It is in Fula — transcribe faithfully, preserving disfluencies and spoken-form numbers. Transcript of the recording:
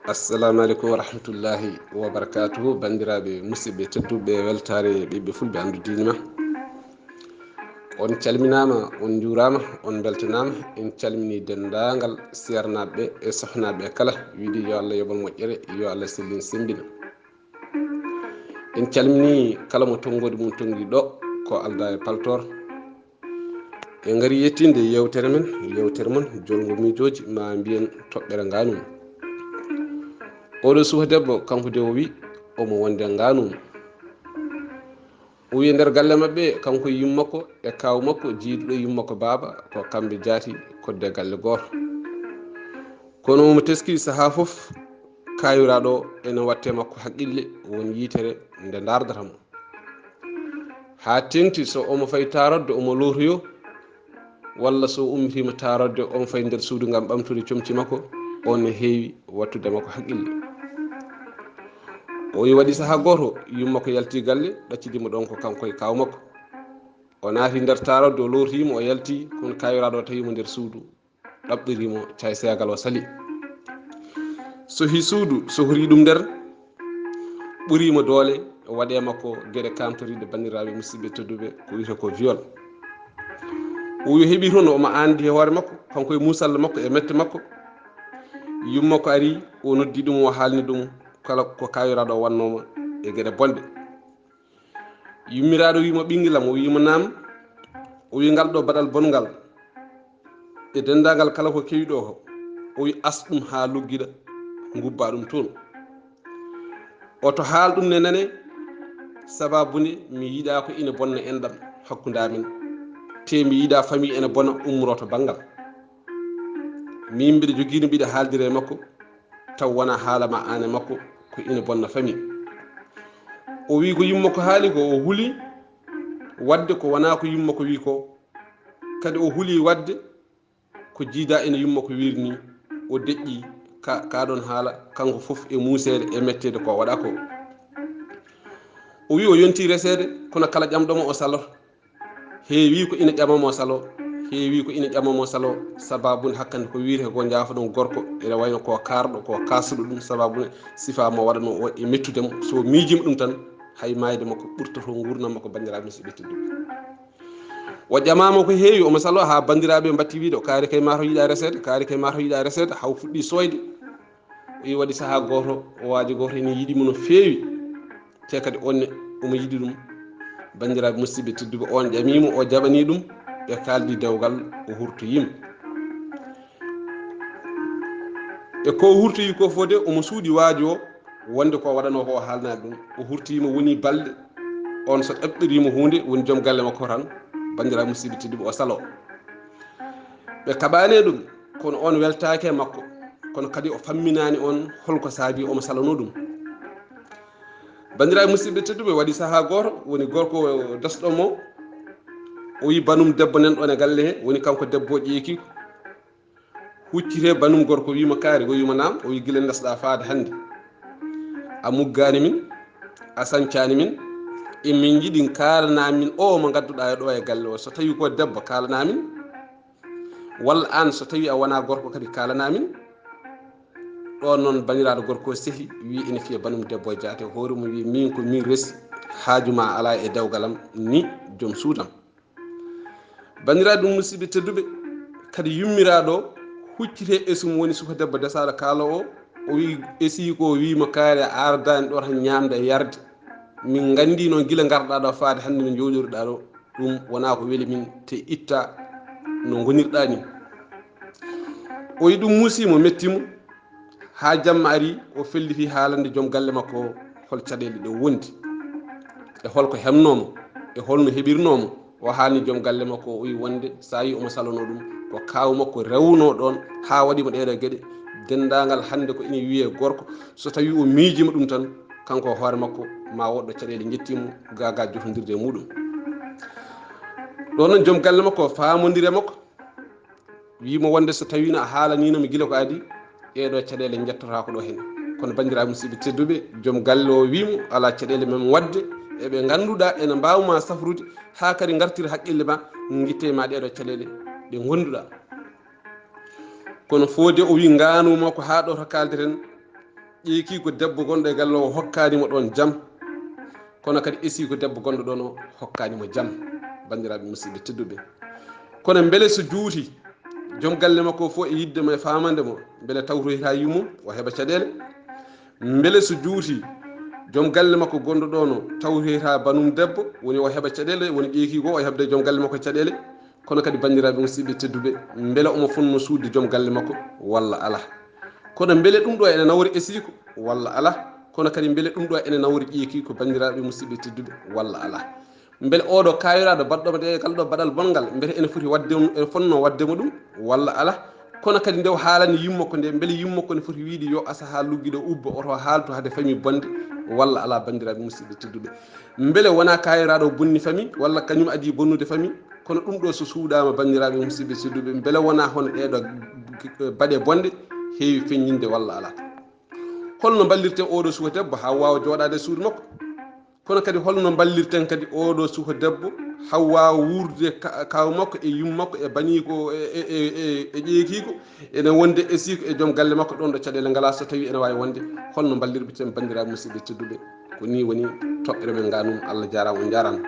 Assalamu aleykum wa rahmatullahi wa barakatuhu. Banndiraaɓe musidɓe tedduɓe, weltaare ɓiɓɓe fulɓe anndu diine ma. On calminaama, on njuuraama, on mbeltanaama. En calminii denndaangal seernaaɓe e sohnaaɓe kala, wiide yo Allah yoɓan moƴƴere, yo Allah sellin semmbina. En calminii kala mo tonngoode mum tonngi ɗo ko aldaa e paltoor. En ngari yettinde yeewtere men, yeewtere mon, jolngo miijooji, ma mbiyen toɓɓere ngaanum. Oɗo suka debbo, kanko de o wi omo wonde ngaanum. O wi e nder galle maɓɓe, kanko e yumma makko e kaaw makko, jiiduɗo yumma makko baaba, ko kamɓe jaati kodde galle gooto. Kono omo teski sahaa fof, kaayiraaɗo ene watte makko haqqille, won yiitere nde ndaardata mo. Haa teŋti so omo fay taarodde, omo lootoyo, walla so ummitiima taarodde, omo fay nder suudu ngam ɓamtude comci makko, on ne heewi wattude makko haqqille. O wi waɗi sahaa gooto, yumma makko yalti galle, ɗaccidi mo ɗon ko kanko e kaaw makko. O naati nder taarodde, o lootiima, o yalti, kono kaayiraaɗo o tawi mo nder suudu, ɗaɓɓiri mo cayseegal, o sali. Sohi suudu, sohri ɗum nder, ɓuri mo doole, waɗe makko geɗe kaamtoriiɗe, banndiraaɓe musidɓe tedduɓe, ko wiyetee ko viol. O wi o heɓi toon, omo anndi e hoore makko, kanko e muusalla makko e mette makko. Yumma makko ari, o noddi ɗum, o haalni ɗum kala ko kaayiraaɗo o wannoo mo e geɗe bonɗe. Yummiraaɗo wi mo, "Ɓinngelam?" O wi mo, "Naam." O wi, "Ngal ɗo baɗal bonngal, e denndaangal kala ko kewi ɗo ko." O wi, "As ɗum haa luggiɗa, ngubba ɗum toon. Oto haal ɗum ne nane, sababu nde mi yiɗaa ko ina bonna enɗam hakkunde amin, te mi yiɗaa famille ene bona ummoroo to banngal. Min mbiɗa jogiino, mbiɗa haaldira e makko, taw wonaa haala ma aan e makko, ko ina bonna famille." O wi ko yumma makko haali ko, o huli waɗde ko wonaa ko yumma makko wi ko. Kadi o huli waɗde ko jiida ene yumma makko wiiri ni, o deƴƴi ka, ka ɗon haala, kanko fof e muuseede e metteede ko waɗa ko. O wi o yonti reseede, kono kala ƴamɗo mo o saloto. Heewi ko ina ƴama mo salo, heewi ko ina ƴama mo salo, sababu nde hakkande ko wiyetee ko njaafoɗon gorko, ene wayno ko kaarɗo, ko kaasuɗo ɗum, sababu nde sifa mo waɗanoo o e mettude mo, so miijiima ɗum tan, hay maayde makko ɓurtoto nguurndam makko, banndiraaɓe musidɓe tedduɓe. O ƴamaama ko heewi, omo salo haa banndiraaɓe mbaɗti wiide, "O kaari kay maa to yiɗa reseede, kaari kay maa to yiɗa reseede," haa o fuɗɗi sooyde. O yi waɗi sahaa gooto, o waajo gooto ene yiɗi mo no feewi, te kadi on ne omo yiɗi ɗum. Banndiraaɓe musidɓe tedduɓe, on ƴamii mo, o jaɓanii ɗum, ɓe kaaldi dewgal, o hurtoyii mo. E ko o hurtoyi ko fof de, omo suuɗi waajo o, wonde ko waɗanoo ko o haalnaani ɗum. O hurtoyii mo, woni balɗe, on so ɗaɓɓirii mo huunde, woni joom galle makko tan, banndiraaɓe musidɓe tedduɓe, o saloo. Ɓe kaɓaani e ɗum, kono on weltaaki e makko, kono kadi o famminaani on holko saabi omo salanoo ɗum. Banndiraaɓe musidɓe tedduɓe, waɗi sahaa gooto, woni gorko dasɗo mo, o yi banum debbo nan ɗon e galle he, woni kanko debbo o ƴeeki, huccitee banum gorko, wiima, "Kaari?" O wiima, "Naam." O wi, "Gila ndesɗaa faade hannde, a muggaani min, a sañcaani min, emin njiɗi kaalanaa min o mo ngadduɗaa e ɗo e galle o. So tawii ko debbo, kaalanaa min, walla aan, so tawii a wonaa gorko kadi, kaalanaa min." Ɗoon noon, banndiraaɗo gorko o sehi, wi ene fiya banum debbo o jaate hoore mum, wi, "Min ko min resi, haaju ma alaa e dewgal am, ni joom suudu am." Banndiraaɓe musidɓe tedduɓe, kadi yummiraaɗo o huccitee esum, woni suka debbo desaaɗo kaalo o, o wi esii ko, wiima, "Kaari, a ardaani ɗo tan ñaamde e yarde. Min nganndi noon gila ngarɗaa ɗo faade hannde no njooɗirɗaa ɗo, ɗum wonaa ko weli min, te itta no ngonirɗaa ni." O yi ɗum muusi mo, metti mo. Haa jamma ari, o felliti haalande joom galle makko o hol caɗeele ɗe wondi, e holko heɓnoo mo, e holno heɓirnoo mo. O haalni joom galle makko o, o wi wonde so tawi omo salonoo ɗum, ko kaaw makko rewnoo ɗoon haa waɗi mo ɗeeɗoo geɗe. Denndaangal hannde ko ina wiyee gorko, so tawi o miijiima ɗum tan, kanko hoore makko ma woɗɗo caɗeele njettii mo, gaagaa jotondirde e muuɗum. Ɗoon noon joom galle makko o faamondiri e makko, wii mo wonde so tawiino a haalaniino mi gila ko adii, ɗeeɗoo caɗeele njettotaako ɗo heen. Kono banndiraaɓe musidɓe tedduɓe, joom galle o wii mo alaa caɗeele men waɗde e ɓe ngannduɗaa ene mbaawa ma safrude haa kadi ngartira haqqille ma, ngitte ma ɗeeɗoo caɗeele ɗe ngonnduɗaa. Kono fof de o wii ngaanu makko haa ɗo to kaaldirten, ƴeekiiko debbo gonɗo e galle o hokkaani mo ɗoon jam, kono kadi esiiko debbo gonɗo ɗoon o hokkaani mo jam. Banndiraaɓe musidɓe tedduɓe, kono mbele so juuti joom galle makko fof e yidde mo e faamande mo, mbele tawtoyta yummum o heɓa caɗeele? Mbele so juuti joom galle makko gonɗo ɗoon o tawtoyta banum debbo, woni o heɓa caɗeele, woni ƴeekiiko o heɓde joom galle makko caɗeele? Kono kadi banndiraaɓe musidɓe tedduɓe, mbele omo fonno suuɗde joom galle makko walla alaa? Kono mbele ɗum ɗo ene nawori esiiko walla alaa? Kono kadi mbele ɗum ɗo ene nawori ƴeekiiko banndiraaɓe musidɓe tedduɓe walla alaa? Mbele oɗo kaayiraaɗo baɗɗo mo ɗe kala ɗo baɗal bonngal, mbete ene foti waɗde mo, ene fonnoo waɗde mo ɗum walla alaa? Kono kadi nde o haalani yummakko nde, mbele yummakko ne foti wiide yo asaha luggiɗo ubba oto haaltu hade famille bonde walla alaa banndiraaɓe musidɓe tedduɓe? Mbele wonaa kaayiraaɗo bonni famille walla kañum adii bonnude famille? Kono ɗum ɗo so suuɗaama banndiraaɓe musidɓe tedduɓe, mbele wonaa hono ɗeeɗo baɗe bonde heewi feññinde walla alaa? Holno mballirten oɗo suka debbo haa waawa jooɗaade e suudu makko? Kono kadi holno mballirten kadi oɗo suka debbo haa waawa wuurdude ka-, kaaw makko e yum makko e baniiko e, e, e, e, e ƴeekiiko, ene wonde esiiko e joom galle makko ɗoon ɗo caɗeele ngalaa so tawii ene waawi wonde? Holno mballirten banndiraaɓe musidɓe tedduɓe? Ko nii woni toɓɓere men nganum. Allah jaaraama, on njaaraama.